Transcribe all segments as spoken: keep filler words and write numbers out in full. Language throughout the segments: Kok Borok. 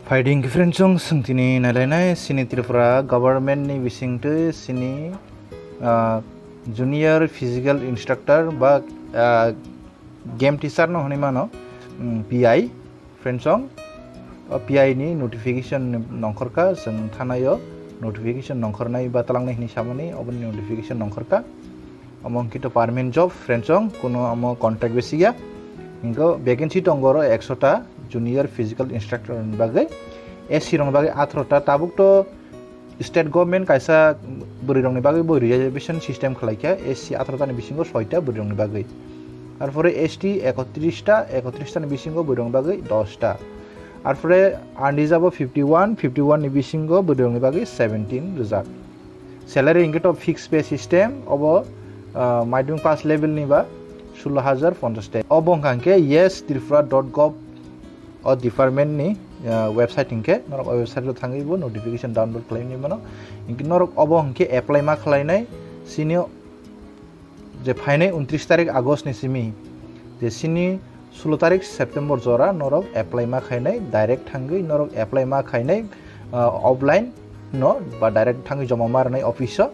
Phaidi hwnkhe friendsong, chwng tini nailainai chini Tripura government ni bisingtwi chini, ah, junior physical instructor ba, ah, game teacher no hwnwi mano, mm, P I. Friendsong, o P I ni notification nongkhorkha, chwng thanaio notification nongkhornai ba twlangnai hwnwi samani, oboni notification nongkhorkha. Omo hwnkhe to permanent job, friendsong, kuno omo contract basic ya. Hwnkhe vacancy tongo oro ekso ta junior physical instructor ni bagwi. S C rok ni bagwi atharo ta, tabuk to state government kaisa bwrwi rok ni bagwi bo reservation system khwlaikha, S C atharo ta ni bisingo soi ta bwrwi rok ni bagwi. Arpore S T ekotris ta, ekotris ta ni bisingo bwrwi rok ni bagwi dos ta. Arpore unreserved o fifty one, fifty one ni bisingo bwrwi rok ni bagwi seventeen rijak. Salary hwnkhe to fixed pay system, obo, ah, madhyamik pass level ni ba solo hajar ponchash taka. Obo hwnkha hwnkhe yes tripura dot gov o department ni, ah, website hwnkhe norok o website o thangwi bo notification download khlai nai mano. Hwnkhe norok obo hwnkhe apply ma khlainai chini je phainai untris tarik August ni simi, je chini solo tarik September jora norok apply ma khainai, direct thangwi norok apply ma khainai, ah, offline no ba direct thangwi joma ma rwnai office o.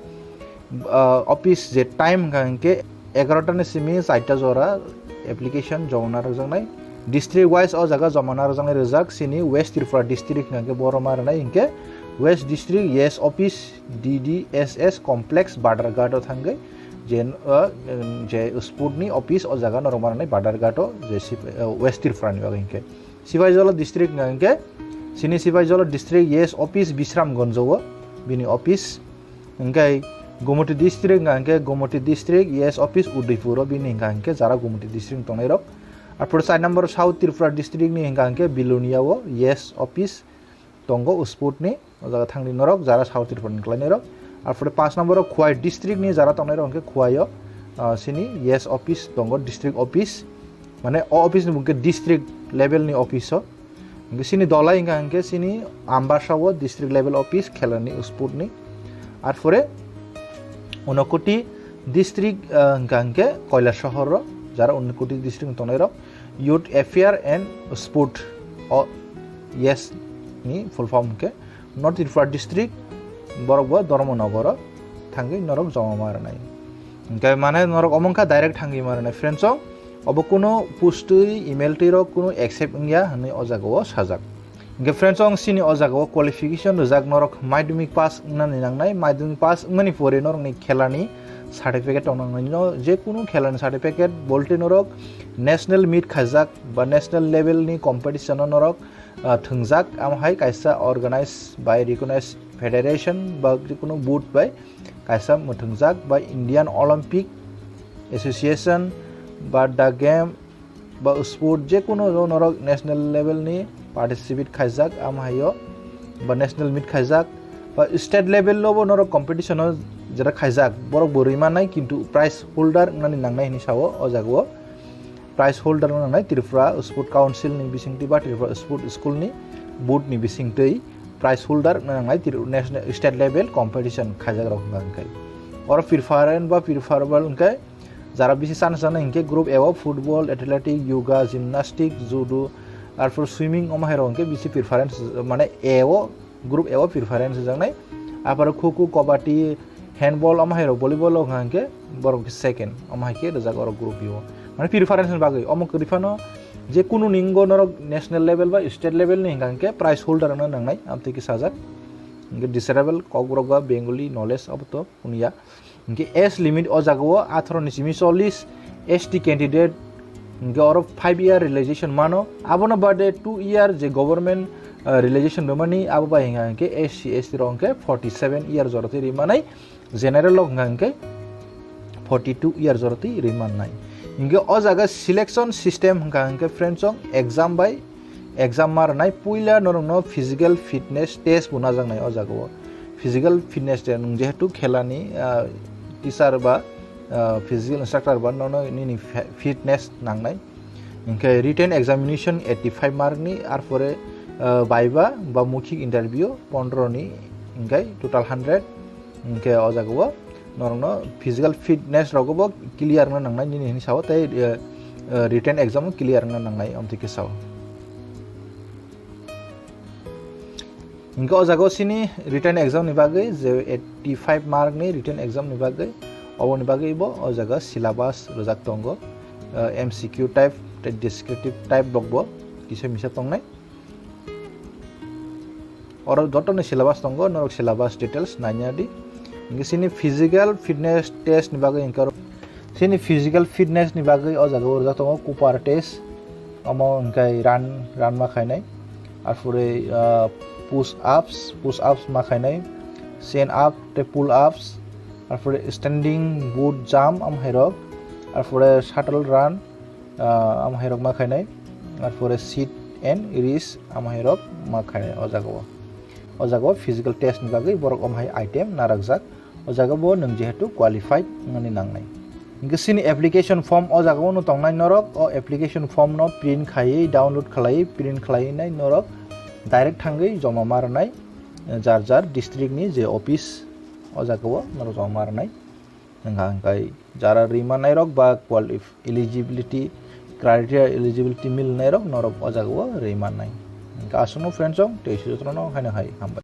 Ah, office je time hwnkha hwnkhe egarota ni simi charta jora application joma na rwjaknai. District wise o jaga joma na rwjaknai rijak chini West Tripura district hwnkha hwnkhe bo roma rwnai hwnkhe West District yes office D D S S complex Badharghat o thangwi je, ah, je sport ni office o jaga no roma rwnai Badharghat o je sip-, ah, West Tripura ni bagwi hwnkhe. Sipaijala district hwnkha hwnkhe chini Sipaijala district yes office Bisramganj o bini office. Hwnkhe Gumoti district hwnkha hwnkhe Gumoti district yes office Udaipur o bini hwnkha hwnkhe jara Gumoti district tongnai rok. Arpore char number South Tripura district ni hwnkha hwnkhe Bilonia o yes office tongo sport ni, o jaga thangdi norok jara South Tripura ni kwlai nai rok. Arpore paanch number o Khowai district ni jara tongnai rok hwnkhe Khowai o, ah, chini yes office tongo, district office, mane o office ni mung khe district level ni office o. Hwnkhe chini dolai hwnkha hwnkhe chini Ambasa o district level office khela ni sport ni. Arpore Unakoti district, ah, hwnkha hwnkhe Kailasahar o jara Unakoti district ni tongnai rok youth affair and sport o yes ni full form hwnkhe North Tripura district, borok bo Dharmanagar o thangwi norok joma ma rwnai. Hwnkhe mane norok omo wngkha direct thangwi ma rwnai. Friendsong, obo kuno post twi, email twi rok kuno accept wngya hwnwi o jaga o sajak. Hwnkhe friendsong, chini o jaga o qualification rijak norok madhyamik pass wngnani nangnai, madhyamik pass wngmani pore norokni khelani certificate tong nangnai, no je kunu khelani certificate bolte norok national meet khaijak ba national level ni competition o norok ah, thwngjak, amo hai kaisa organized by recognized federation ba jikunu board bai kaisa mwthwngjak ba Indian Olympic Association ba the game ba sport jekunu norok national level ni participate khaijak, amo haio ba national meet khaijak ba state level o bo norok competition o jera khaijak, borok bo rwi mannai, kintu prize holder wngnani nangnai hinwi sao o jaga o. Prize holder no nangnai Tripura Sport Council ni bisingtwi ba Tripura Sport School ni board ni bisingtwi prize holder no nangnai Tri-, national, state level competition khaijak rok hwnka hwnkhe. Oro preference ba preferable hwnkhe jara bisi chance rwnai hwnkhe group A o football, athletic, yoga, gymnastic, judo, arpor swimming omo hai rok hwnkhe bisi preference mane A o group A o preference rijaknai. Aparo khuku, kabaddi, handball, omo hai rok volleyball o hwnka hwnkhe borok second, omo hai khe rijak oro group B o. Mane preference ni bagwi omo kwrwi phano je kunu ni wngbo norok national level ba state level ni hwnka hwnkhe prize holder wngna nangnai, amtwi khe sajak. Hwnkhe desirable Kokborok ba Bengali knowledge obo to hwnwi ya. Hwnkhe age limit o jaga o atharo ni simi chollish, S T candidate hwnkhe oro five year relaxation mano. Abono bade two year je government, ah, relaxation rwmani abo bai hwnka hwnkhe S C, S T rok hwnkhe forty seven year jorotwi rwmanai, general rok hwnka hwnkhe forty two year jorotwi rwmannai. Hwnkhe o jaga selection system hwnka hwnkhe friendsong exam bai exam ma rwnai, puila norokno physical fitness test bo najaknai o jaga o. Physical fitness test nwng jehetu khelani, ah, teacher ba, ah, physical instructor ba nono nini fe-, fitness nangnai. Hwnkhe written examination eighty five mark ni, arpore, ah, viva ba mukhik interview pondro ni, hwnkhe total hundred. Hwnkhe o jaga o norokno physical fitness rogo bo clear wngna nangnai nini hinwi sao, tei, eh, eh, written exam o clear wngna nangnai, amtwi khe sao. Hingke o jaga o sini written exam ni bagwi je eighty five mark ni written exam ni bagwi, oboni bagwi bo o jaga syllabus rwjak tongo, uh, M C Q type tei descriptive type rok bo kisa misa tongnai. Oro joto ni syllabus tongo, norok syllabus details naina di. Hingke sini physical fitness test ni bagwi hingke oro, sini physical fitness ni bagwi o jaga o rwjak tongo Cooper test, omo hingke run, run ma khainai, arpore, ah, push ups, push ups ma khainai, chin up tei pull ups, arpore standing boot jump am hairok, arpore shuttle run, ah, am hairok ma khainai, arpore sit and raise am hairok ma khainai o jaga o. O jaga o physical test ni bagwi borok om hai item narakjak. O jaga bo nwng jehetu qualified wngmani nangnai. Hingke sini application form o jaga o no tongnai norok, o application form no print khaiwi, download khlaiwi, print khlaiwi nai norok direct thangwi joma ma rwnai, jar jar district ni je office o jaga o norok joma ma rwnai. Hingka hingkai jara rima nairok ba qualif-, eligibility criteria eligibility mil nairok norok o jaga o rima nai. Hingke aswkno friends rok tei sujotro no haino hai hambai.